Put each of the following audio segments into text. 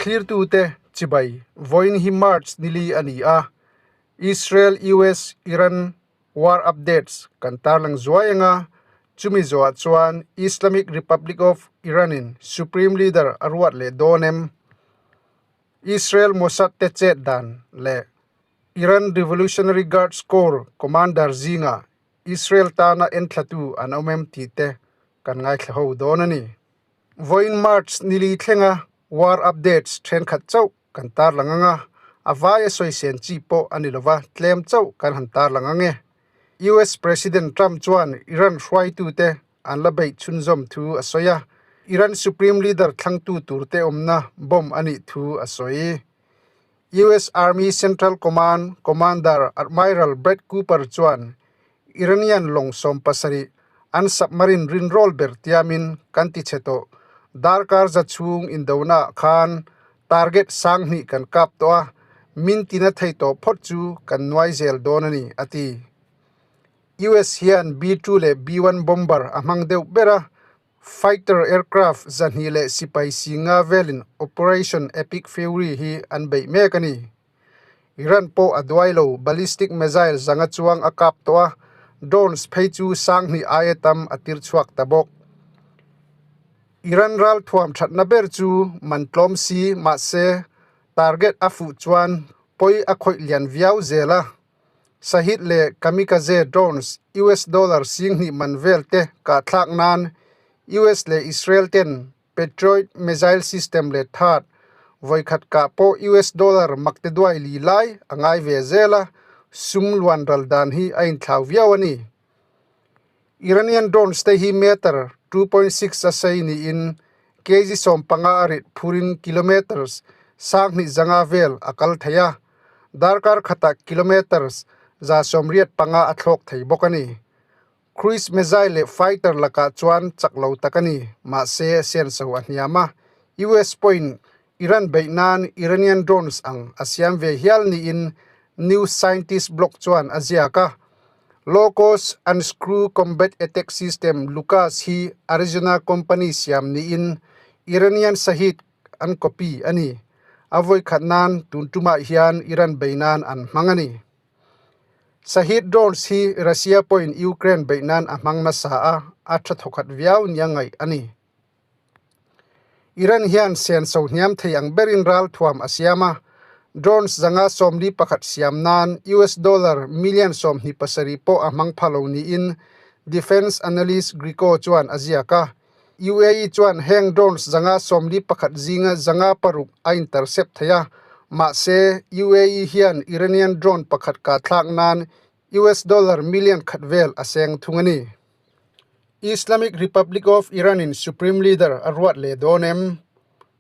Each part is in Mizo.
Thlirtute chibai vawiin hi March nili a ni a, Israel US Iran war updates kan tarlang zuai anga chumi zawhah chuan Islamic Republic of Iran in Supreme Leader a ruat leh dawn em? Israel Mossad te chet dan leh Iran Revolutionary Guards Corps commander zingah Israel tana enthlatu an awm em tih te kan ngaithla ho dawn a ni. Vawiin March nili thlenga war updates thenkhat chauh kan tarlang ang a, a vaia sawi sen chi pawh a ni lova, tlem chauh kan han tarlang ang e. US President Trump chuan Iran hruaitute an la beih chhunzawm thu a sawi a, Iran Supreme Leader thlangtu turte awmna bomb a nih thu a sawi. US Army Central Command Commander Admiral Brad Cooper chuan Iranian lawng 70 an submarine rinrawl ber tiamin kan ti chhe tawh. Darkar za chhung indonaah khan target 2000 kan kap tawh a, min tina thei tawh phawt chu kan nuai zel dawn a ni, a ti. US hian B-2 leh B-1 bomber a hmang deuh ber a, Fighter aircraft 200 leh sipai 50 velin Operation Epic Fury hi an beih mek a ni. Iran pawh a duai lo, ballistic missile 500 chuang a kap tawh a, drones phei chu 2000 aia tam a tir chhuak ta bawk. Iran ral thuam thatna ber chu man tlawm si mahse target a fuh chuan pawi a khawih lian viau zel a. Shahed leh Kamikaze drones US dollar 2000 man vel te kah thlak nan US leh Israel ten Patriot missile system leh THAAD vawikhat kah pawh US dollar makte duai li lai a ngai ve zel a, sum luan ral dan hi a inthlau viau a ni. Iranian drones te hi meter 2.6 a sei niin kg 15 a rit phurin kilometres 2500 vel a kal thei a, darkar khatah kilometres 185 a thlawk thei bawk a ni. Cruise missile leh fighter lakah chuan chak lo tak a ni, mahse senso a hniam a, US pawhin Iran beih nan Iranian drones ang a siam ve hial niin New Scientist blog chuan a ziak a. Low-cost Unscrew Combat Attack System, LUCAS, hi Arizona company siam niin Iranian Shahed an copy a ni. A vawikhat nan tun tumah hian Iran beih nan an hmang a ni. Shahed drones hi Russia pawhin Ukraine beih nan a hmang nasa a, a tha thawkhat viau nia ngaih a ni. Iran hian senso hniam thei ang berin ralthuam a siam a, drones 541 siam nan US dollar million 27 pawh a hmang pha lo niin defence analyst Griko chuan a ziak a. UAE chuan heng drones 541 zinga 600 a intercept thei a, mahse UAE hian Iranian drone pakhat kah thlak nan US dollar million khat vel a seng thung a ni. Islamic Republic of Iran in Supreme Leader a ruat leh dawn em?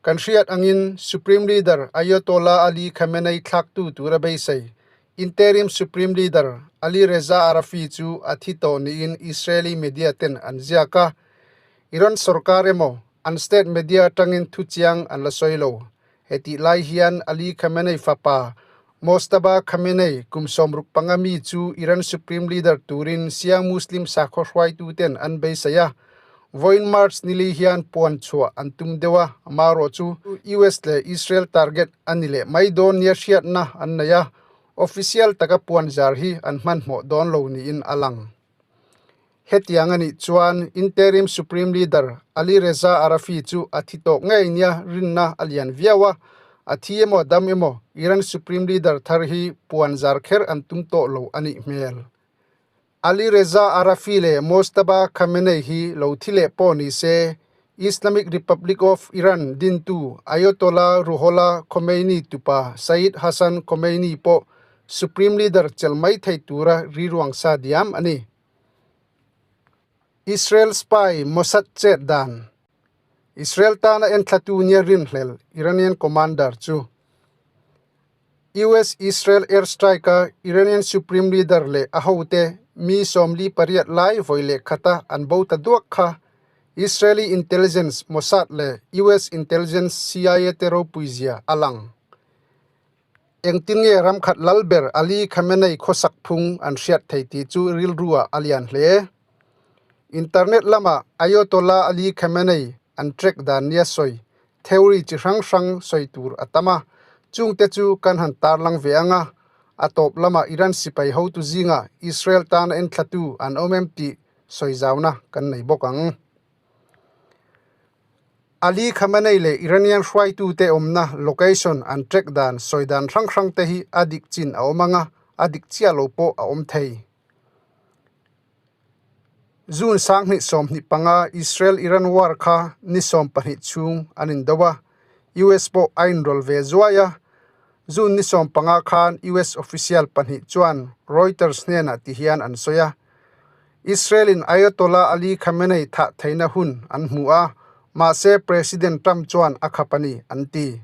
Kan hriat angin Supreme Leader Ayatollah Ali Khamenei thlaktu tura beisei Interim Supreme Leader Ali Reza Arafi chu a thi tawh niin Israeli media ten an ziak a. Iran sorkar emaw an state media atangin thuchiang an la sawi lo. Hetih lai hian Ali Khamenei fapa Mojtaba Khamenei kum 65 mi chu Iran Supreme Leader turin Shia Muslim sakhaw hruaituten an beisei a. Vawiin March nili hian puan chhuah an tum deuh a, amaherawh chu US leh Israel target a ni leh mai dawn nia hriatna an nei a, official taka puan zar hi an hmanhmawh dawn lo niin a lang. Hetiang a nih chuan Interim Supreme Leader Ali Reza Arafi chu a thi tawk ngei nia rinna a lian viau a, a thi emaw dam emaw Iran Supreme Leader thar hi puan zar kher an tum tawh lo a nih hmel. Ali Reza Arafi leh Mojtaba Khamenei hi lo thi leh pawh ni se Islamic Republic of Iran dintu Ayatollah Ruhollah Khomeini tupa Sayyid Hassan Khomeini pawh Supreme Leader chelh mai thei tura riruang sa diam a ni. Israel spy Mossad chet dan Israel tana enthlatu nia rinhlel Iranian commander chu US-Israel airstrike-a Iranian Supreme Leader leh a hote mi 48 lai vawi leh khata an bo ta duak kha Israeli intelligence Mossad leh US intelligence CIA te ropui zia a lang. Engtin nge ramkhat lal ber Ali Khamenei khawsak phung an hriat thei tih chu rilruah a lian hle. Internet lamah Ayatollah Ali Khamenei an track dan nia sawi. Theory chi hrang hrang sawi tur a tam a, chungte chu kan han tarlang ve ang a, a tawp lamah Iran sipai hotu zingah Israel tana enthlatu an awm em tih sawi zauna kan nei bawk ang. Ali Khamenei leh Iranian hruaitute awmna location an track dan sawi dan hrang hrang te hi a dik chin a awm ang a, a dik chiah lo pawh a awm thei. June 2025 Israel-Iran war kha ni 20 chhung an indo a, US pawh a inrawlh ve zuai a. June ni 15 khan US official pahnih chuan Reuters hnenah ti hian an sawi a, Israel-in Ayatollah Ali Khamenei thah theihna hun an hmu a, mahse President Trump chuan a khap a ni, an ti.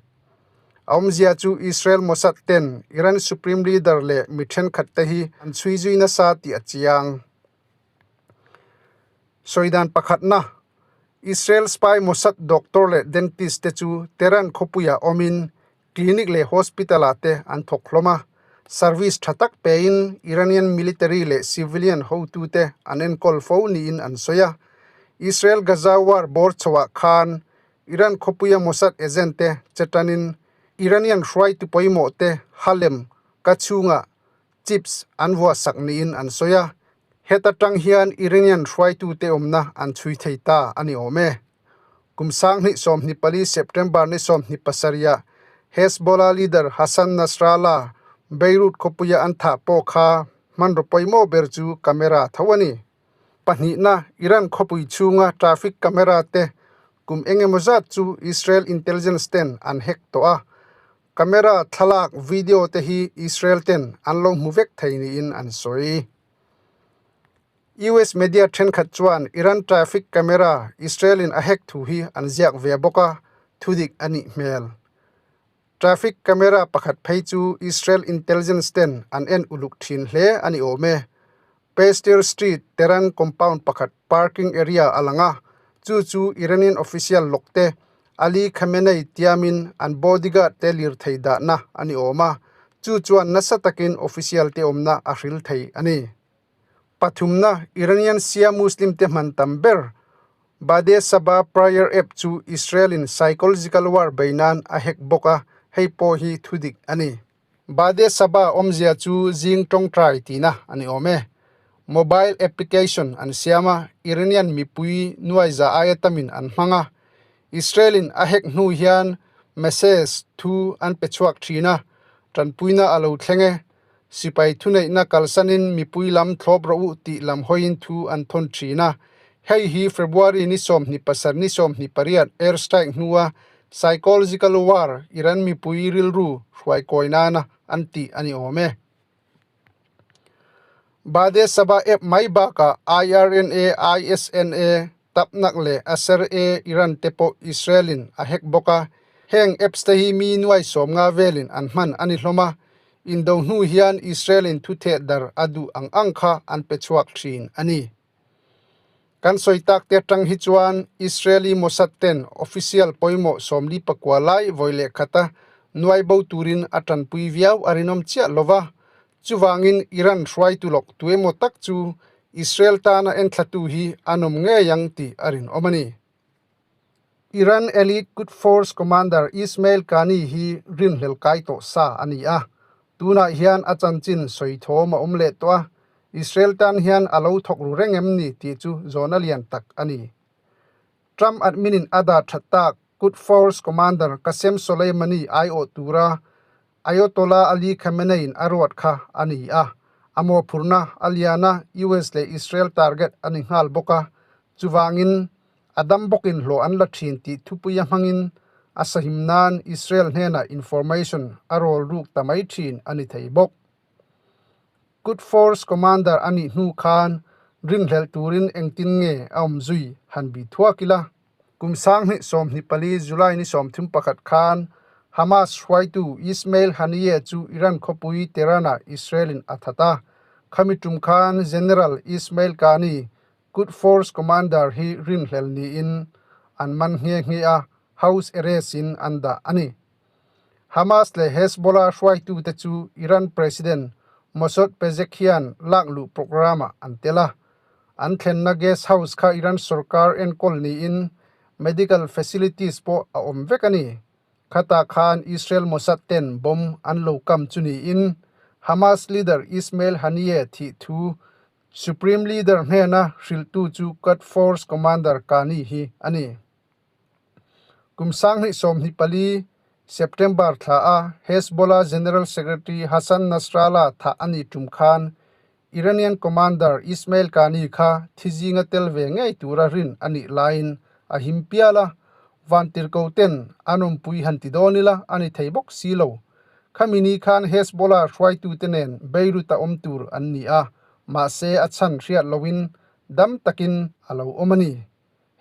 A awmzia chu Israel Mossad ten Iran Supreme Leader leh mi thenkhat te hi an chhui zui nasa tih a chiang. Sawidan pakhatna, Israel spy Mossad doctor leh dentist te chu Tehran khawpuiah awmin clinic leh hospital ah te an thawk hlawm a, service tha tak pein Iranian military leh civilian hotute an enkawl fo niin an sawi a. Israel-Gaza war bawr chhoah khan Iran khawpuia Mossad agent te che tanin Iranian hruaitu pawimawh te Halem ka chhungah chips an vuah sak niin an sawi a, heta tang hian Iranian hruaitute awmna an chhui thei ta a ni awm e. Kum 2024 September ni 27ah Hezbollah leader Hassan Nasrallah Beirut khawpuia an thah pawh kha hmanraw pawimawh ber chu camera tho a ni. Pahnihna, Iran khawpui chhunga traffic camera te kum eng emaw zat chu Israel intelligence ten an hack tawh a, camera thlalak video te hi Israel ten an lo hmu vek thei niin an sawi. US media thenkhat chuan Iran traffic camera Israel in a hack thu hi an ziak ve bawk a, thudik a nih hmel. Traffic camera pakhat phei chu Israel intelligence ten an en uluk thin hle a ni awm e. Pasteur Street, Tehran compound pakhat parking area a lang a, chu chu Iranian official lawk te Ali Khamenei tiamin an bodyguard te lirthei dahna a ni awm a, chu chuan nasa takin official te awmna a hril thei a ni. Pathumna, Iranian Shia Muslim te hman tam ber Bade Saba Prayer app chu Israel-in psychological war bei nan a hack bawk a, hei pawh hi thudik a ni. Bade Saba awmzia chu zing tawngtai tihna a ni awm e. Mobile application an siam a, Iranian mipui nuai za aia tamin an hmang a. Israel-in a hack hnu hian message thu an pe chhuak thin a, tanpuina a lo thleng e. Sipai thuneihna kalsanin mipui lam thlawp rawh u tih lam hawiin thu an thawn thin a. Hei hi February ni 27 ni 28 air strike hnua psychological war Iran mipui rilru hruai kawi nana an tih a ni awm e. Bade Saba app mai bakah IRNA, ISNA, Tapnak leh Aser-e Iran te pawh Israel-in a hack bawk a, heng apps te hi mi nuai sawmnga velin an hman a ni hlawm a, indo hnu hian Israel-in thutheh dar a duh ang ang kha an pe chhuak thin a ni. Kan sawi tak te atang hi chuan Israeli Mossad ten official pawimawh 44 lai vawi leh khata nuai bo turin a tanpui viau a rinawm chiah lova, Chuvangin Iran hruaitu lawk tuemaw tak chu Israel tana enthlatu hi an awm ngei ang tih a rinawm a ni. Iran elite Quds Force commander Ismail Qani hi rinhlel kai tawh sa a ni a, tunah hian a chanchin sawi thawm a awm leh tawh a, Israel tan hian a lo thawk ru reng em ni tih chu zawhna lian tak a ni. Trump admin-in a dah that tak Quds Force commander Qasem Soleimani aiawh tura Ayatollah Ali Khamenei-in a ruat kha a ni a, a mawhphurhna a lian a, US leh Israel target a ni nghal bawk a, chuvangin a dam bawkin hlawh an la thin tih thupuia hmangin a sahim nan Israel hnenah information a rawl ruk ta mai thin a ni thei bawk. Quds Force Commander a nih hnu khan rinhlelh turin engtin nge a awm zui han bi thuak ila. Kum 2024 July ni 31 khan Hamas hruaitu Ismail Haniyeh chu Iran khawpui Tehran-ah Israel-in a that a. Khami tum khan General Ismail Qani, Quds Force Commander hi rinhlel niin an man nghe nghe a, house arrest-in an dah a ni. Hamas leh Hezbollah hruaitute chu Iran President Masoud Pezeshkian lakluh programme-ah an tel a. An thlenna guest house kha Iran sorkar enkawl niin Medical facilities pawh a awm vek a ni. Khatah khan Israel Mossad ten bomb an lo kam chu niin Hamas leader Ismail Haniyeh thih thu Supreme Leader hnena hrilhtu chu Quds Force Commander Kani hi a ni. Kum 2024 September thla a Hezbollah General Secretary Hassan Nasrallah thah a nih tum khan Iranian Commander Ismail Qani kha thi zinga tel ve ngei tura rin a nih laiin a him pial a, vantirhko ten an awmpui han ti dawn ila a ni thei bawk si lo. Khami ni khan Hezbollah hruaitute nen Beirut-a awm tur an ni a, mahse a chhan hriat loin dam takin a lo awm a ni.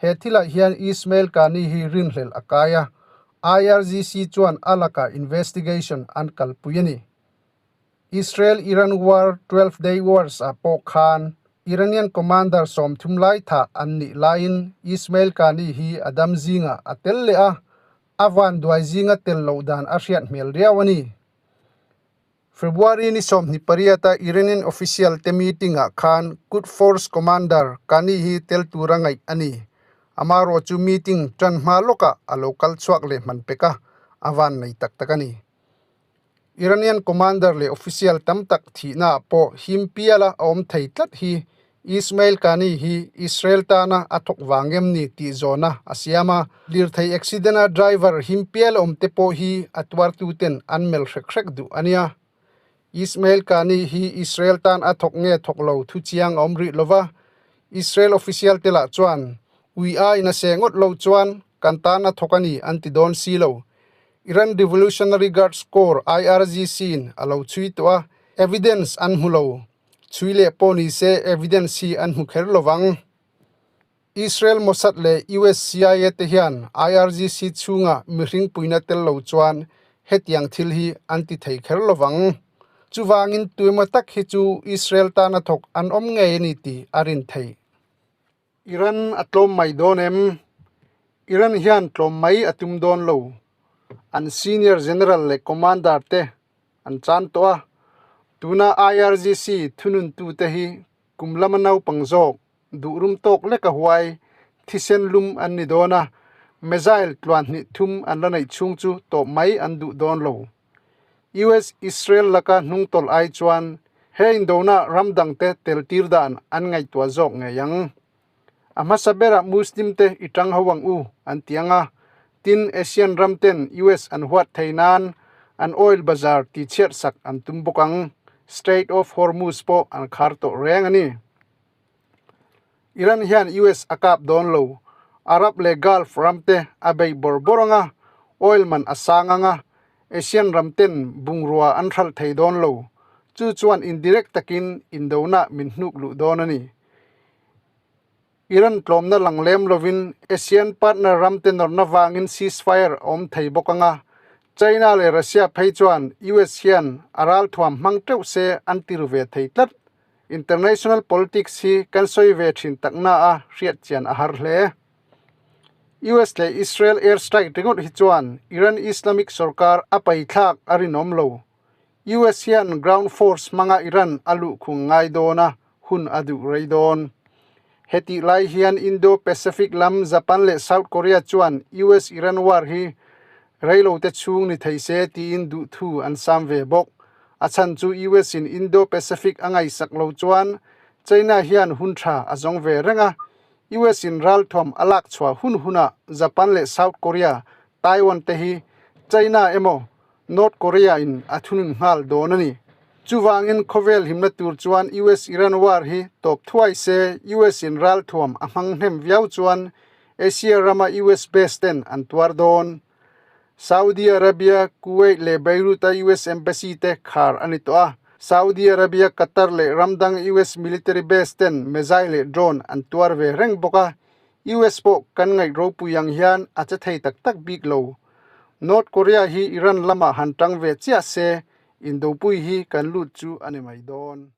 He thilah hian Ismail Qani hi rinhlelh a kai a, IRGC chuan a lakah investigation an kalpui a ni. Israel-Iran War 12 Day Wars ah pawh khan Iranian commander 30 lai thah an nih laiin Ismail Qani hi a dam zingah a tel leh a, a vanduai zinga tel loh dan a hriat hmel riau a ni. February ni 28 a Iranian official te meeting ah khan Quds Force commander Qani hi tel tura ngaih a ni. Amarawh chu meeting tan hma lawkah a lo kal chhuak leh hman pek a, a van nei tak tak a ni. Iranian commander leh official tam tak thihnaah pawh him piala a awm thei tlat hi Ismail Qani hi Israel tana a thawk vang em ni tih zawhna a siam a. Lirthei accident-a driver him pial awm te pawh hi a tuartuten an melh hrek hrek duh a nia. Ismail Qani hi Israel tan a thawk nge thawk lo thu chiang a awm rih lova, Israel official te lah chuan ui aiin a seh ngawt lo chuan kan tan a thawk a ni an ti dawn si lo. Iran Revolutionary Guards Corps, IRGC, in a lo chhui tawh a, evidence an hmu lo. Chhui leh pawh ni se evidence hi an hmu kher lo vang. Israel Mossad leh US CIA te hian IRGC chhunga mihring puina tel lo chuan hetiang thil hi an ti thei kher lo vang. Chuvangin tuemaw tak hi chu Israel tana thawk an awm ngei a ni tih a rin theih. Iran a tlawm mai dawn em? Iran hian tlawm mai a tum dawn lo. An senior general leh commander te an chan tawh a, tuna IRGC thununtute hi kum lama naupang zawk duhrum tawk leka huai thisen lum an ni dawn a, missile tluan hnih thum an la neih chhung chu tawp mai an duh dawn lo. US Israel laka hnungtawlh ai chuan he indona ram dangte tel tir dan an ngaihtuah zawk ngei ang. A hmasa berah Muslim te i tang ho ang u an ti ang a, tin Asian ram ten US an huat thei nan an oil bazar ti chhiat sak an tum bawk ang. Strait of Hormuz pawh an khar tawh reng a ni. Iran hian US a kap dawn lo. Arab leh Gulf ram te a bei bawrh bawrh ang a, oil man a sang ang a, Asian ram ten bungrua an hralh thei dawn lo. Chu chuan indirect takin indona min hnuk luh dawn a ni. Iran tlawmna lang lem lovin Asian partner ram te nawrhna vangin ceasefire a awm thei bawk ang a, China leh Russia phei chuan US hian a ralthuam hmang teuh se an ti ru ve thei tlat. International politics hi kan sawi ve thin tak na a hriat chian a har hle. US leh Israel air strike ringawt hi chuan Iran Islamic sorkar a paithlak a rinawm lo. US hian ground force hmanga Iran a luhkhung ngai dawn a, hun a duh rei dawn. Hetih lai hian Indo-Pacific lam Japan leh South Korea chuan US-Iran war hi reilote chhung ni thei se tiin duhthu an sam ve bawk. A chhan chu US in Indo-Pacific a ngaihsak lo chuan China hian hun tha a zawng ve reng a, US in ralthuam a lak chhuah hun hunah Japan leh South Korea, Taiwan te hi China emaw North Korea in a thunun nghal dawn a ni. Chuvangin khawvel himna tur chuan US-Iran war hi tawp thuai se US in ralthuam a hmang hnem viau chuan Asia rama US base ten an tuar dawn. Saudi Arabia, Kuwait leh Beirut-a US Embassy te khar a ni tawh a. Saudi Arabia, Qatar leh ram dang US military base ten missile leh drone an tuar ve reng bawk a. US pawh kan ngaih ropui ang hian a che thei tak tak bik lo. North Korea hi Iran lamah han tang ve chiah se, indopui hi kan lut chu a ni mai dawn.